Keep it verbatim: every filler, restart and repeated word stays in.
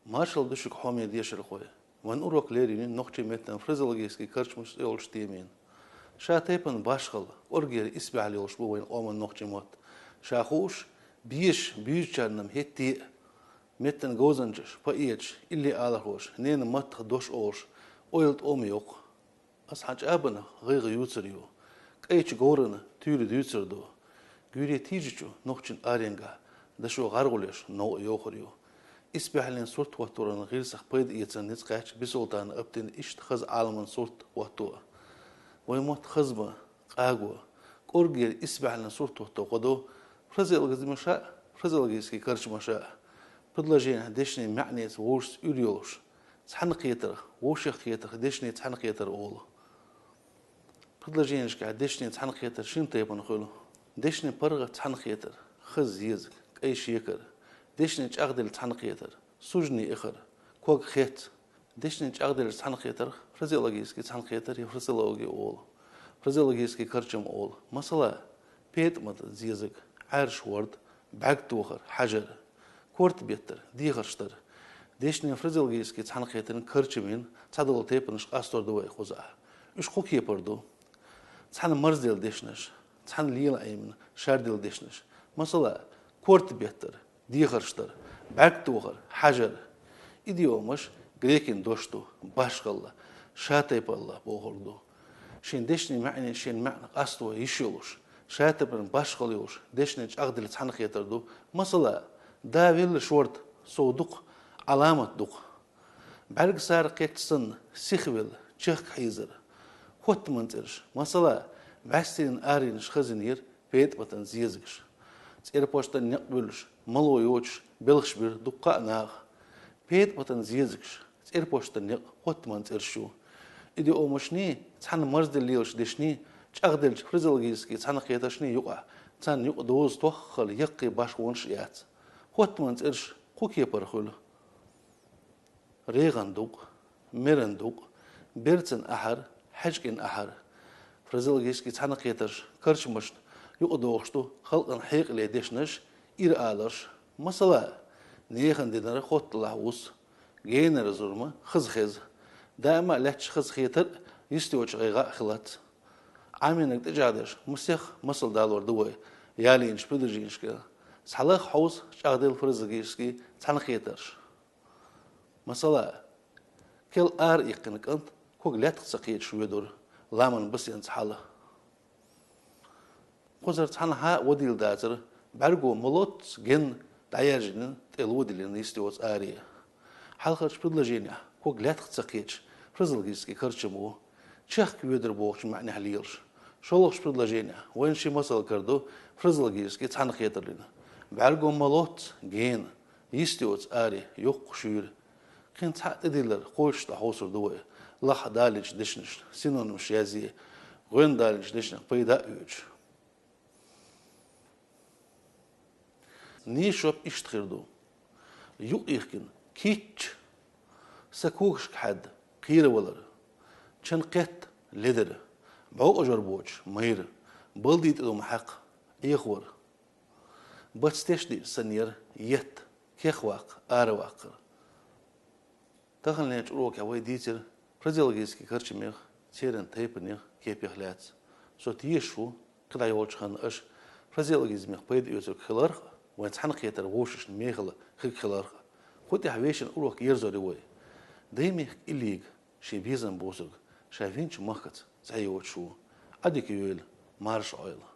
Маршал ду шуга, хьоме дешархой. Вайн урок лерина нохчийн меттан фразеологически карчамаш цӀи йолчу темина. Ша тайпана башхалла, кӀоргера исбаьхьалла йолуш бу вайн къоман нохчийн мотт. Ша хууш, безаш, буьйцучарна-м хӀетте а, меттан говзанчаш, поэташ, илли алархоша, ненан маттах дош олуш, ойла тӀома йоккху. Ас хьан чӀабанах гӀайгӀа юьйцур ю, кӀайчу говрана туьйра дуьйцур ду. Гуьйре тийжачу нохчийн аренгахь дашо гӀаргӀулеш новкъа йохур ю. Исбаьхьаллин сурт хӀотторан гӀирсах пайда эцаран ницкъ кхаьчча, Бисолтана Аптина иштта хаза Ӏаламан сурт хӀотто. Вайн мотт хаза ма, къаго, кӀоргера исбаьхьаллин сурт хӀотто гӀо до фразеологизмаша а, фразеологически карчамаша а. Предложенехь дешнийн маьӀнеца вовшашца уьйр йолуш, цхьаьнакхетарх, вовшахкхетарх дешнийн цхьаьнакхетар олу. Предложенешкахь дешнийн цхьаьнакхетар шина тайпана хуьлу: дешнийн паргӀат цхьаьнакхетар, хаза зезаг, кӀай шекар, дешнийн чӀагӀделла цхьаьнакхетар, суженийн эхар, ког хец. Дешнийн чӀагӀделлачу цхьаьнакхетарх фразеологически цхьаьнакхетар я фразеология олу, фразеологически карчам олу. Масала, петӀаматан зезаг, Ӏаьржа хӀорд, бӀаьрг тохар, хьажар, корта беттар, дехарш дар. Дешнийн фразеологически цхьаьнакхетаран карчамийн цхьадолу тайпанаш къастор ду вай кхузахь. Уьш кху кепара ду: цхьаьна марзделла дешнаш, цхьаьна лела Ӏемина шарделла дешнаш. Масала, корта беттар, дехарш дар, бӀаьрг тохар, хьажар. Идиомаш грекийн дош ду, башхалла, шатайпалла бохург ду. Шен дешнийн маьӀне, шен маьӀна къасто йиш йолуш, шатайпана башхалла йолуш, дешнийн чӀагӀделла цхьаьнакхетар ду. Масала, да велла шорта, сов дукха, Ӏаламат дукха. БӀаьрг сара кхетча санна, сихвелла, чехка хьийзар. ХӀоттаман цӀераш. Масала, бӀаьстенан аренаш хазийнера петӀаматан зезагаш. ЦӀерпоштан некъ буьллуш, мало йоцуш, белхаш бира дуккха а наха. ПетӀаматан зезагаш, цӀерпоштан некъ хӀоттаман цӀераш ю. Идиомашний, цхьаьна марзделла лелачу дешний, чӀагӀделлачу фразеологически цхьаьнакхетаршний юкъахь, царна юкъа доза тоххал яккхий башхонаш а яц. ХӀоттаман цӀераш кху кепара хуьлу: регӀан дукъ, меран дукъ, берцан ахьар, хьаьжкӀин ахьар. Фразеологически цхьаьнакхетарш карчамашна юкъадохуш ду халкъан хьекъале дешнаш, ира аларш. Масала, нехан динара хотталахь вус, генара зурма хаза хеза. Даима а лаьтташ хазахетар а, йист йоцуш гӀайгӀа а хилац. Ӏамийнарг тӀечӀагӀдеш масех масал далор ду вай, ялийначу предложенешкара. Цхьалха хьовса чӀагӀделла фразеологически цхьаьнакхетарш. Масала, кел ара иккхина кӀант ког лаьттах ца кхеташ воьдура ламан басенца хьала. Кхузара цхьанхьа а вадийла дацара, бӀаьрго молоц генна дӀаяьржина, тӀе ло диллина йист йоцу аре. Хьалхарчу предложенехь ког лаьттах ца кхеташ фразеологически карчам ву, чехка воьдура бохучу маьӀнехь лелаш. ШолгӀачу предложенехь вайна ши масал кара ду фразеологически цхьаьнакхетарлина. БӀаьрго молоц гена, йист йоцу аре, йоккха шуьйра. Кхин цхьаъ тӀедиллар кхочушдохьовсур ду вай, лахахь далийначу дешнашна синонимаш язъе, гӀоьнна далийначу дешнех пайда а оьцуш. Нийса жоп иштта хир ду: юкъ йихкина, кийчча, са когашка хьаьдда, кхеравалар, чан кхетта, ледар, бӀовкъа жор боцуш, майра, балдин тӀе ду ма хьаькхна, Ӏехавар. Бац тешдиъча санна яра етта, кехваккха, араваккхар. Таханлерчу урокехь вай дийцира фразеологически карчамех, церан тайпанех, кепех лаьцна. Со тешаш ву, кхидӀа йолчу ханна аша фразеологизмех пайда оьцург хиларх а, вайн цхьаьнакхетар вовшашна мехала хирг хиларх а. Кху тӀехь вешан урок ерзор ю вай. Даймехкан иллига шен безам боцург ша винчу махкаца цӀе йоцуш ву. Ӏадика йойла, марша Ӏойла.